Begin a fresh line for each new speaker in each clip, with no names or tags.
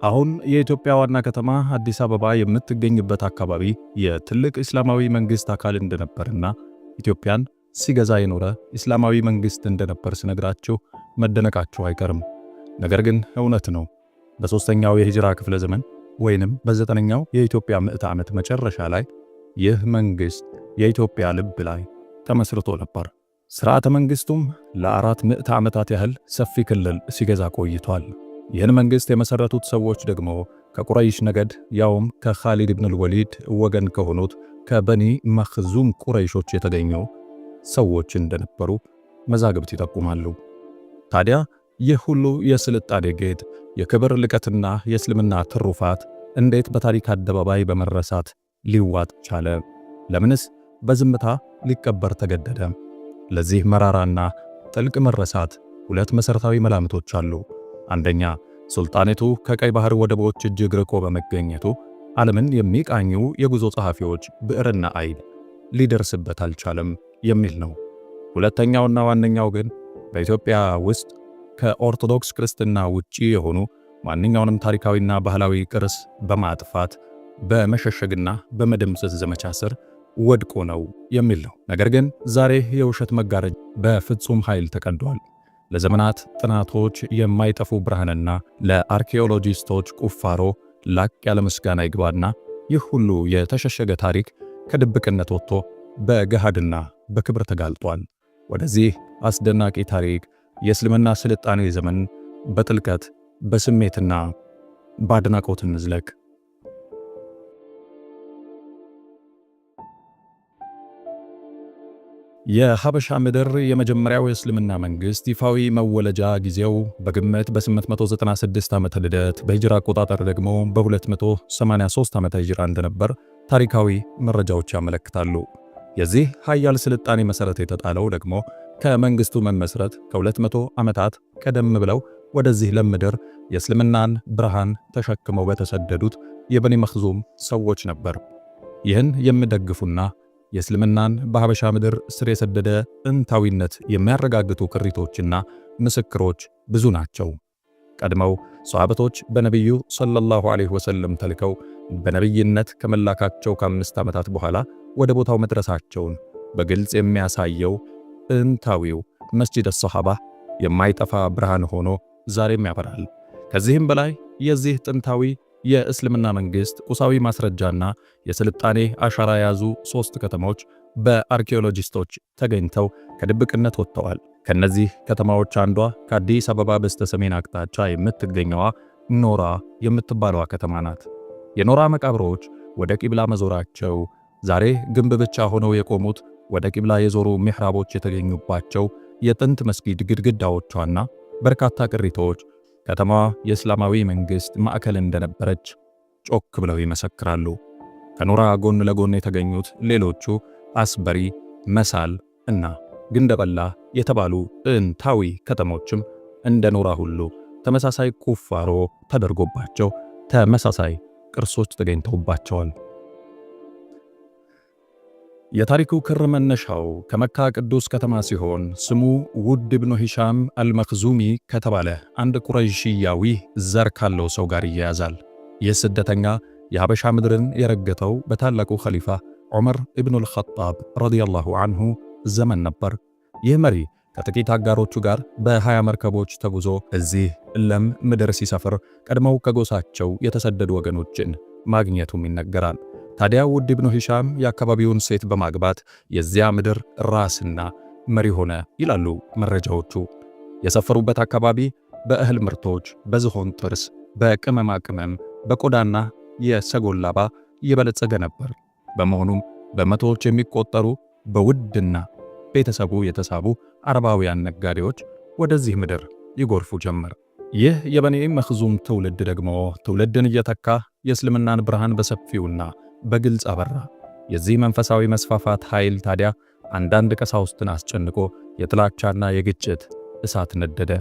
አሁን የኢትዮጵያ ዋና ከተማ አዲስ አበባ የምትገኝበት አካባቢ የትልቅ እስላማዊ መንግስት አካል እንደነበርና ኢትዮጵያን ሲገዛ የኖረ እስላማዊ መንግስት እንደነበር ስነግራችሁ መደነቃችሁ አይቀርም። ነገር ግን እውነት ነው። በሦስተኛው የሂጅራ ክፍለ ዘመን ወይንም በ9ኛው የኢትዮጵያ ምዕተ ዓመት መጨረሻ ላይ ይህ መንግስት የኢትዮጵያ ልብ ላይ ተመስርቶ ነበር። ስርዓተ መንግስቱም ለ4 ምዕተ ዓመታት ያህል ሰፊ ክልል ሲገዛ ቆይቷል። ይህን መንግስት የመሰረቱት ሰዎች ደግሞ ከቁረይሽ ነገድ፣ ያውም ከኻሊድ ኢብኑል ወሊድ ወገን ከሆኑት ከበኒ መኽዙም ቁረይሾች የተገኙ ሰዎች እንደነበሩ መዛግብት ይጠቁማሉ። ታዲያ ይህ ሁሉ የስልጣኔ ጌጥ፣ የክብር ልቀትና የእስልምና ትሩፋት እንዴት በታሪክ አደባባይ በመረሳት ሊዋጥ ቻለ? ለምንስ በዝምታ ሊቀበር ተገደደ? ለዚህ መራራና ጥልቅ መረሳት ሁለት መሠረታዊ መላምቶች አሉ። አንደኛ፣ ሱልጣኔቱ ከቀይ ባህር ወደቦች እጅግ ርቆ በመገኘቱ ዓለምን የሚቃኙ የጉዞ ጸሐፊዎች ብዕርና አይን ሊደርስበት አልቻለም የሚል ነው። ሁለተኛውና ዋነኛው ግን በኢትዮጵያ ውስጥ ከኦርቶዶክስ ክርስትና ውጪ የሆኑ ማንኛውንም ታሪካዊና ባህላዊ ቅርስ በማጥፋት፣ በመሸሸግና በመደምሰስ ዘመቻ ስር ወድቆ ነው የሚል ነው። ነገር ግን ዛሬ የውሸት መጋረጃ በፍጹም ኃይል ተቀዷል። ለዘመናት ጥናቶች የማይጠፉ ብርሃንና ለአርኪኦሎጂስቶች ቁፋሮ ላቅ ያለ ምስጋና ይግባና ይህ ሁሉ የተሸሸገ ታሪክ ከድብቅነት ወጥቶ በገሃድና በክብር ተጋልጧል። ወደዚህ አስደናቂ ታሪክ የእስልምና ስልጣኔ ዘመን በጥልቀት፣ በስሜትና በአድናቆት እንዝለቅ። የሀበሻ ምድር የመጀመሪያው የእስልምና መንግስት ይፋዊ መወለጃ ጊዜው በግምት በ896 ዓመተ ልደት፣ በሂጅራ አቆጣጠር ደግሞ በ283 ዓመተ ሂጅራ እንደነበር ታሪካዊ መረጃዎች ያመለክታሉ። የዚህ ሀያል ስልጣኔ መሠረት የተጣለው ደግሞ ከመንግስቱ መመስረት ከ200 ዓመታት ቀደም ብለው ወደዚህ ለም ምድር የእስልምናን ብርሃን ተሸክመው በተሰደዱት የበኒ መኽዙም ሰዎች ነበር። ይህን የሚደግፉና የእስልምናን በሀበሻ ምድር ስር የሰደደ ጥንታዊነት የሚያረጋግጡ ቅሪቶችና ምስክሮች ብዙ ናቸው። ቀድመው ሰሃበቶች በነቢዩ ሰለላሁ ዐለይሂ ወሰለም ተልከው በነቢይነት ከመላካቸው ከ5 ዓመታት በኋላ ወደ ቦታው መድረሳቸውን በግልጽ የሚያሳየው ጥንታዊው መስጂድ ሰሃባ የማይጠፋ ብርሃን ሆኖ ዛሬም ያበራል። ከዚህም በላይ የዚህ ጥንታዊ የእስልምና መንግስት ቁሳዊ ማስረጃና የስልጣኔ አሻራ የያዙ ሦስት ከተሞች በአርኪኦሎጂስቶች ተገኝተው ከድብቅነት ወጥተዋል። ከነዚህ ከተማዎች አንዷ ከአዲስ አበባ በስተሰሜን አቅጣጫ የምትገኘዋ ኖራ የምትባለዋ ከተማ ናት። የኖራ መቃብሮች ወደ ቂብላ መዞራቸው፣ ዛሬ ግንብ ብቻ ሆነው የቆሙት ወደ ቂብላ የዞሩ ሚሕራቦች የተገኙባቸው የጥንት መስጊድ ግድግዳዎቿና በርካታ ቅሪቶች ከተማዋ የእስላማዊ መንግስት ማዕከል እንደነበረች ጮክ ብለው ይመሰክራሉ። ከኖራ ጎን ለጎን የተገኙት ሌሎቹ አስበሪ፣ መሳል እና ግንደበላ የተባሉ ጥንታዊ ከተሞችም እንደ ኖራ ሁሉ ተመሳሳይ ቁፋሮ ተደርጎባቸው ተመሳሳይ ቅርሶች ተገኝተውባቸዋል። የታሪኩ ክር መነሻው ከመካ ቅዱስ ከተማ ሲሆን ስሙ ውድ ኢብኑ ሂሻም አልመኽዙሚ ከተባለ አንድ ቁረይሽያዊ ዘር ካለው ሰው ጋር ይያያዛል። ይህ ስደተኛ የሀበሻ ምድርን የረገጠው በታላቁ ኸሊፋ ዑመር ኢብኑል ኸጣብ ረዲየላሁ አንሁ ዘመን ነበር። ይህ መሪ ከጥቂት አጋሮቹ ጋር በ20 መርከቦች ተጉዞ እዚህ ለም ምድር ሲሰፍር ቀድመው ከጎሳቸው የተሰደዱ ወገኖችን ማግኘቱም ይነገራል። ታዲያ ውድ ኢብኑ ሂሻም የአካባቢውን ሴት በማግባት የዚያ ምድር ራስና መሪ ሆነ ይላሉ መረጃዎቹ። የሰፈሩበት አካባቢ በእህል ምርቶች፣ በዝሆን ጥርስ፣ በቅመማ ቅመም፣ በቆዳና የሰጎን ላባ የበለጸገ ነበር። በመሆኑም በመቶዎች የሚቆጠሩ በውድና ቤተሰቡ የተሳቡ አረባውያን ነጋዴዎች ወደዚህ ምድር ይጎርፉ ጀመር። ይህ የበኒ መኽዙም ትውልድ ደግሞ ትውልድን እየተካ የእስልምናን ብርሃን በሰፊውና በግልጽ አበራ። የዚህ መንፈሳዊ መስፋፋት ኃይል ታዲያ አንዳንድ ቀሳውስትን አስጨንቆ የጥላቻና የግጭት እሳት ነደደ።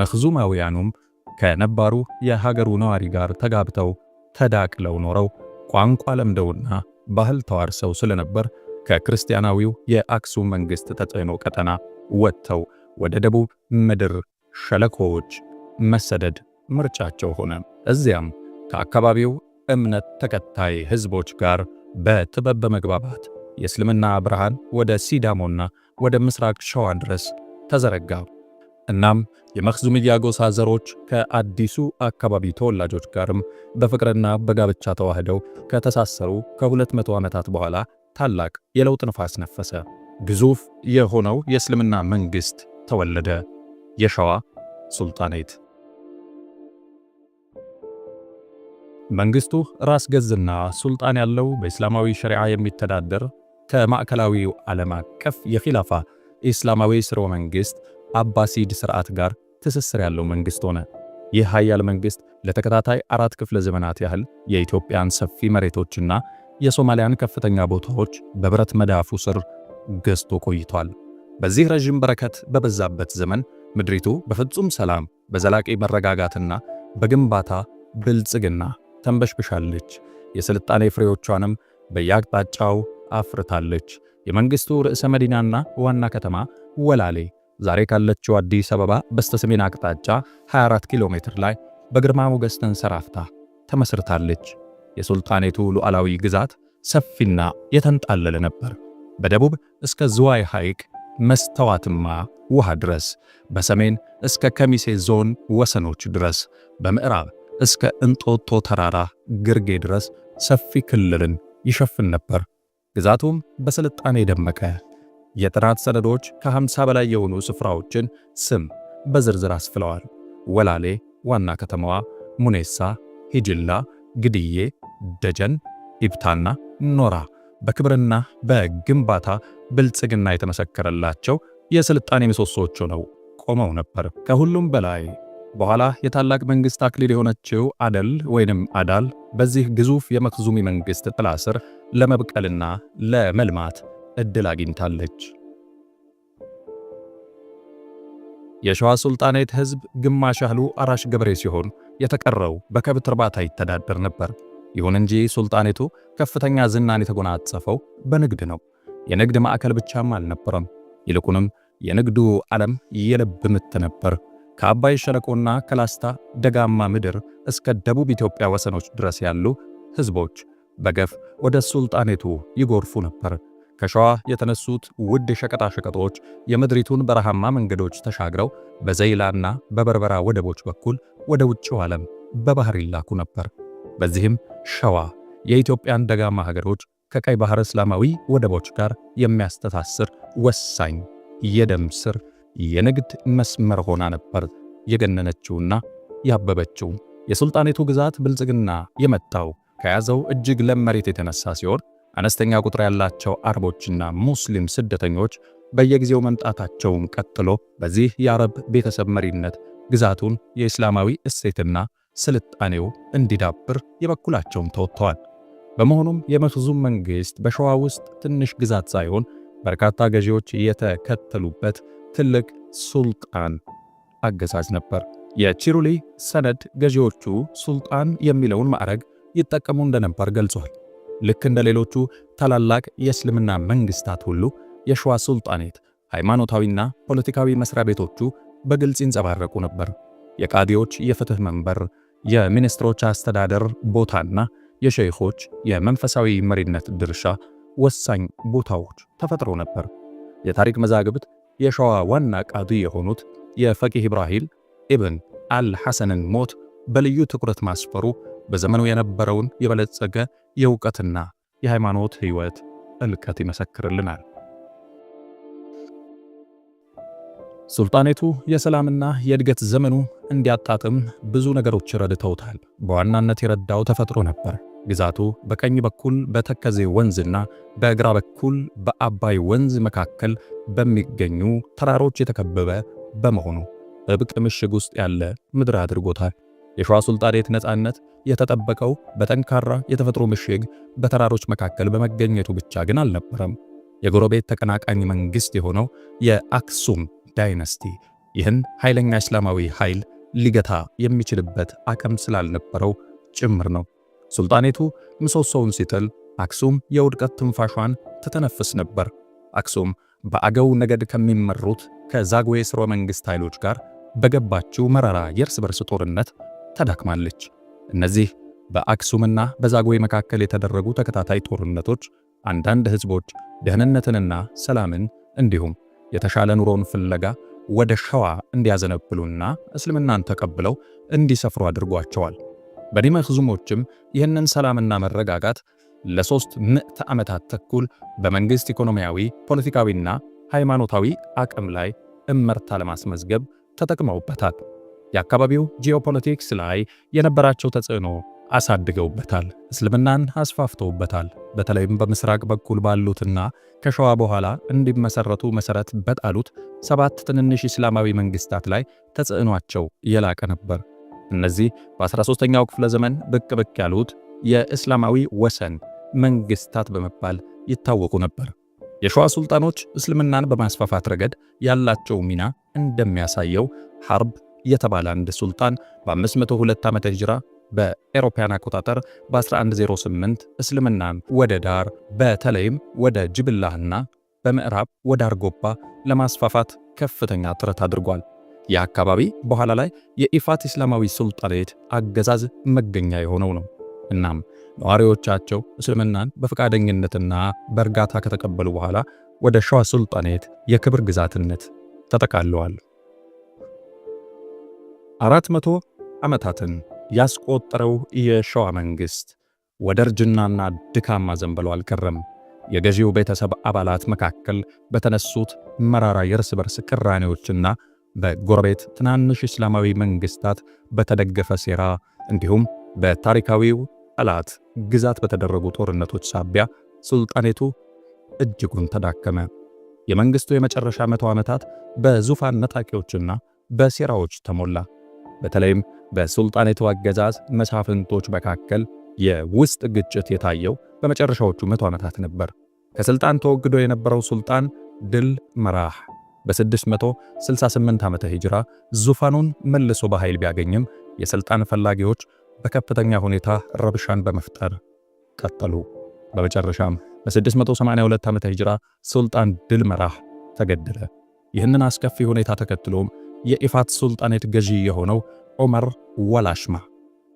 መኽዙማውያኑም ከነባሩ የሀገሩ ነዋሪ ጋር ተጋብተው ተዳቅለው ኖረው ቋንቋ ለምደውና ባህል ተዋርሰው ስለነበር ከክርስቲያናዊው የአክሱም መንግሥት ተጽዕኖ ቀጠና ወጥተው ወደ ደቡብ ምድር ሸለቆዎች መሰደድ ምርጫቸው ሆነ። እዚያም ከአካባቢው እምነት ተከታይ ሕዝቦች ጋር በጥበብ በመግባባት የእስልምና ብርሃን ወደ ሲዳሞና ወደ ምስራቅ ሸዋ ድረስ ተዘረጋ። እናም የመኽዙምያ ጎሳ ዘሮች ከአዲሱ አካባቢ ተወላጆች ጋርም በፍቅርና በጋብቻ ተዋህደው ከተሳሰሩ ከ200 ዓመታት በኋላ ታላቅ የለውጥ ንፋስ ነፈሰ። ግዙፍ የሆነው የእስልምና መንግሥት ተወለደ። የሸዋ ሱልጣኔት። መንግስቱ ራስ ገዝና ሱልጣን ያለው፣ በእስላማዊ ሸሪዓ የሚተዳደር፣ ከማዕከላዊው ዓለም አቀፍ የኺላፋ ኢስላማዊ ስርወ መንግሥት አባሲድ ስርዓት ጋር ትስስር ያለው መንግስት ሆነ። ይህ ኃያል መንግስት ለተከታታይ 4 ክፍለ ዘመናት ያህል የኢትዮጵያን ሰፊ መሬቶችና የሶማሊያን ከፍተኛ ቦታዎች በብረት መዳፉ ስር ገዝቶ ቆይቷል። በዚህ ረዥም በረከት በበዛበት ዘመን ምድሪቱ በፍጹም ሰላም፣ በዘላቂ መረጋጋትና በግንባታ ብልጽግና ተንበሽብሻለች። የስልጣኔ ፍሬዎቿንም በየአቅጣጫው አፍርታለች። የመንግስቱ ርዕሰ መዲናና ዋና ከተማ ወላሌ ዛሬ ካለችው አዲስ አበባ በስተሰሜን አቅጣጫ 24 ኪሎ ሜትር ላይ በግርማ ሞገስ ተንሰራፍታ ተመስርታለች። የሱልጣኔቱ ሉዓላዊ ግዛት ሰፊና የተንጣለለ ነበር። በደቡብ እስከ ዝዋይ ሐይቅ መስተዋትማ ውሃ ድረስ፣ በሰሜን እስከ ከሚሴ ዞን ወሰኖች ድረስ፣ በምዕራብ እስከ እንጦጦ ተራራ ግርጌ ድረስ ሰፊ ክልልን ይሸፍን ነበር። ግዛቱም በስልጣኔ የደመቀ፣ የጥናት ሰነዶች ከ50 በላይ የሆኑ ስፍራዎችን ስም በዝርዝር አስፍለዋል። ወላሌ ዋና ከተማዋ፣ ሙኔሳ፣ ሂጅላ፣ ግድዬ፣ ደጀን፣ ኢብታና ኖራ በክብርና በግንባታ ብልጽግና የተመሰከረላቸው የስልጣኔ ምሰሶዎች ሆነው ቆመው ነበር። ከሁሉም በላይ በኋላ የታላቅ መንግስት አክሊል የሆነችው አደል ወይንም አዳል በዚህ ግዙፍ የመክዙሚ መንግስት ጥላ ስር ለመብቀልና ለመልማት ዕድል አግኝታለች። የሸዋ ሱልጣኔት ሕዝብ ግማሽ ያህሉ አራሽ ገበሬ ሲሆን የተቀረው በከብት እርባታ ይተዳደር ነበር። ይሁን እንጂ ሱልጣኔቱ ከፍተኛ ዝናን የተጎናጸፈው በንግድ ነው። የንግድ ማዕከል ብቻም አልነበረም። ይልቁንም የንግዱ ዓለም የልብ ምት ነበር። ከአባይ ሸለቆና ከላስታ ደጋማ ምድር እስከ ደቡብ ኢትዮጵያ ወሰኖች ድረስ ያሉ ሕዝቦች በገፍ ወደ ሱልጣኔቱ ይጎርፉ ነበር። ከሸዋ የተነሱት ውድ ሸቀጣሸቀጦች የምድሪቱን በረሃማ መንገዶች ተሻግረው በዘይላና በበርበራ ወደቦች በኩል ወደ ውጭው ዓለም በባህር ይላኩ ነበር። በዚህም ሸዋ የኢትዮጵያን ደጋማ ሀገሮች ከቀይ ባህር እስላማዊ ወደቦች ጋር የሚያስተሳስር ወሳኝ የደም ስር የንግድ መስመር ሆና ነበር የገነነችውና ያበበችው። የሱልጣኔቱ ግዛት ብልጽግና የመጣው ከያዘው እጅግ ለም መሬት የተነሳ ሲሆን አነስተኛ ቁጥር ያላቸው አረቦችና ሙስሊም ስደተኞች በየጊዜው መምጣታቸውን ቀጥሎ በዚህ የአረብ ቤተሰብ መሪነት ግዛቱን የእስላማዊ እሴትና ስልጣኔው እንዲዳብር የበኩላቸውን ተወጥተዋል። በመሆኑም የመክዙም መንግስት በሸዋ ውስጥ ትንሽ ግዛት ሳይሆን በርካታ ገዢዎች የተከተሉበት ትልቅ ሱልጣን አገዛዝ ነበር። የቺሩሊ ሰነድ ገዢዎቹ ሱልጣን የሚለውን ማዕረግ ይጠቀሙ እንደነበር ገልጿል። ልክ እንደ ሌሎቹ ታላላቅ የእስልምና መንግስታት ሁሉ የሸዋ ሱልጣኔት ሃይማኖታዊና ፖለቲካዊ መስሪያ ቤቶቹ በግልጽ ይንጸባረቁ ነበር። የቃዲዎች የፍትህ መንበር፣ የሚኒስትሮች አስተዳደር ቦታና የሸይኾች የመንፈሳዊ መሪነት ድርሻ ወሳኝ ቦታዎች ተፈጥሮ ነበር። የታሪክ መዛግብት የሸዋ ዋና ቃዲ የሆኑት የፈቂህ ኢብራሂም ኢብን አል-ሐሰንን ሞት በልዩ ትኩረት ማስፈሩ በዘመኑ የነበረውን የበለጸገ የእውቀትና የሃይማኖት ሕይወት ጥልቀት ይመሰክርልናል። ሱልጣኔቱ የሰላምና የእድገት ዘመኑ እንዲያጣጥም ብዙ ነገሮች ረድተውታል። በዋናነት የረዳው ተፈጥሮ ነበር። ግዛቱ በቀኝ በኩል በተከዜ ወንዝና በግራ በኩል በአባይ ወንዝ መካከል በሚገኙ ተራሮች የተከበበ በመሆኑ ጥብቅ ምሽግ ውስጥ ያለ ምድር አድርጎታል። የሸዋ ሱልጣኔት ነፃነት የተጠበቀው በጠንካራ የተፈጥሮ ምሽግ በተራሮች መካከል በመገኘቱ ብቻ ግን አልነበረም። የጎረቤት ተቀናቃኝ መንግስት የሆነው የአክሱም dynasty ይህን ኃይለኛ እስላማዊ ኃይል ሊገታ የሚችልበት አቅም ስላልነበረው ጭምር ነው። ሱልጣኔቱ ምሰሶውን ሲጥል አክሱም የውድቀት ትንፋሿን ትተነፍስ ነበር። አክሱም በአገው ነገድ ከሚመሩት ከዛግዌ ስርወ መንግሥት ኃይሎች ጋር በገባችው መራራ የእርስ በርስ ጦርነት ተዳክማለች። እነዚህ በአክሱምና በዛግዌ መካከል የተደረጉ ተከታታይ ጦርነቶች አንዳንድ ሕዝቦች ደህንነትንና ሰላምን እንዲሁም የተሻለ ኑሮን ፍለጋ ወደ ሸዋ እንዲያዘነብሉና እስልምናን ተቀብለው እንዲሰፍሩ አድርጓቸዋል። በኒ መኽዙሞችም ይህንን ሰላምና መረጋጋት ለ3 ምዕተ ዓመታት ተኩል በመንግሥት ኢኮኖሚያዊ፣ ፖለቲካዊና ሃይማኖታዊ አቅም ላይ እመርታ ለማስመዝገብ ተጠቅመውበታል። የአካባቢው ጂኦፖለቲክስ ላይ የነበራቸው ተጽዕኖ አሳድገውበታል። እስልምናን አስፋፍተውበታል። በተለይም በምስራቅ በኩል ባሉትና ከሸዋ በኋላ እንዲመሰረቱ መሰረት በጣሉት ሰባት ትንንሽ እስላማዊ መንግስታት ላይ ተጽዕኗቸው የላቀ ነበር። እነዚህ በ13ኛው ክፍለ ዘመን ብቅ ብቅ ያሉት የእስላማዊ ወሰን መንግስታት በመባል ይታወቁ ነበር። የሸዋ ሱልጣኖች እስልምናን በማስፋፋት ረገድ ያላቸው ሚና እንደሚያሳየው ሐርብ የተባለ አንድ ሱልጣን በ502 ዓመተ ሂጅራ፣ በኤሮፓያን አቆጣጠር በ1108፣ እስልምናን ወደ ዳር በተለይም ወደ ጅብላህና በምዕራብ ወደ አርጎባ ለማስፋፋት ከፍተኛ ጥረት አድርጓል። ይህ አካባቢ በኋላ ላይ የኢፋት እስላማዊ ሱልጣኔት አገዛዝ መገኛ የሆነው ነው። እናም ነዋሪዎቻቸው እስልምናን በፈቃደኝነትና በእርጋታ ከተቀበሉ በኋላ ወደ ሸዋ ሱልጣኔት የክብር ግዛትነት ተጠቃለዋል። 400 ዓመታትን ያስቆጠረው የሸዋ መንግሥት ወደ እርጅናና ድካም ማዘንበሉ አልቀረም። የገዢው ቤተሰብ አባላት መካከል በተነሱት መራራ የእርስ በርስ ቅራኔዎችና በጎረቤት ትናንሽ እስላማዊ መንግስታት በተደገፈ ሴራ እንዲሁም በታሪካዊው ጠላት ግዛት በተደረጉ ጦርነቶች ሳቢያ ሱልጣኔቱ እጅጉን ተዳከመ። የመንግስቱ የመጨረሻ 100 ዓመታት በዙፋን ነጣቂዎችና በሴራዎች ተሞላ። በተለይም በሱልጣኔቱ አገዛዝ መሳፍንቶች መካከል የውስጥ ግጭት የታየው በመጨረሻዎቹ 100 ዓመታት ነበር። ከስልጣን ተወግዶ የነበረው ሱልጣን ድል መራህ በ668 ዓመተ ሂጅራ ዙፋኑን መልሶ በኃይል ቢያገኝም የስልጣን ፈላጊዎች በከፍተኛ ሁኔታ ረብሻን በመፍጠር ቀጠሉ። በመጨረሻም በ682 ዓመተ ሂጅራ ሱልጣን ድል መራህ ተገደለ። ይህንን አስከፊ ሁኔታ ተከትሎም የኢፋት ሱልጣኔት ገዢ የሆነው ዑመር ወላሽማ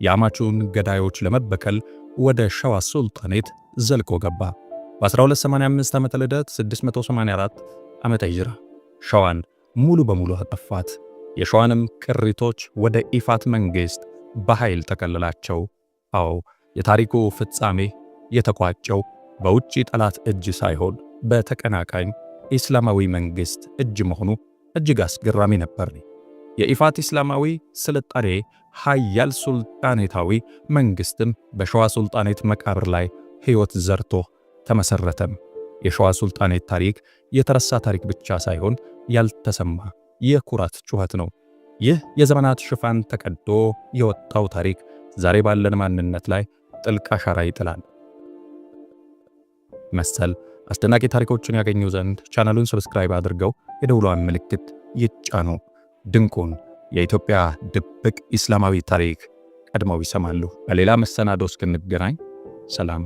የአማቹን ገዳዮች ለመበቀል ወደ ሸዋ ሱልጣኔት ዘልቆ ገባ። በ1285 ዓመተ ልደት፣ 684 ዓመተ ሂጅራ፣ ሸዋን ሙሉ በሙሉ አጠፋት። የሸዋንም ቅሪቶች ወደ ኢፋት መንግሥት በኃይል ጠቀለላቸው። አዎ፣ የታሪኩ ፍጻሜ የተቋጨው በውጭ ጠላት እጅ ሳይሆን በተቀናቃኝ ኢስላማዊ መንግሥት እጅ መሆኑ እጅግ አስገራሚ ነበር። የኢፋት ኢስላማዊ ስልጣኔ ኃያል ሱልጣኔታዊ መንግስትም በሸዋ ሱልጣኔት መቃብር ላይ ሕይወት ዘርቶ ተመሰረተም። የሸዋ ሱልጣኔት ታሪክ የተረሳ ታሪክ ብቻ ሳይሆን ያልተሰማ የኩራት ጩኸት ነው። ይህ የዘመናት ሽፋን ተቀዶ የወጣው ታሪክ ዛሬ ባለን ማንነት ላይ ጥልቅ አሻራ ይጥላል። መሰል አስደናቂ ታሪኮችን ያገኙ ዘንድ ቻናሉን subscribe አድርገው የደውሏን ምልክት ይጫኑ። ድንቁን የኢትዮጵያ ድብቅ ኢስላማዊ ታሪክ ቀድመው ይሰማሉ። በሌላ መሰናዶ እስክንገናኝ ሰላም።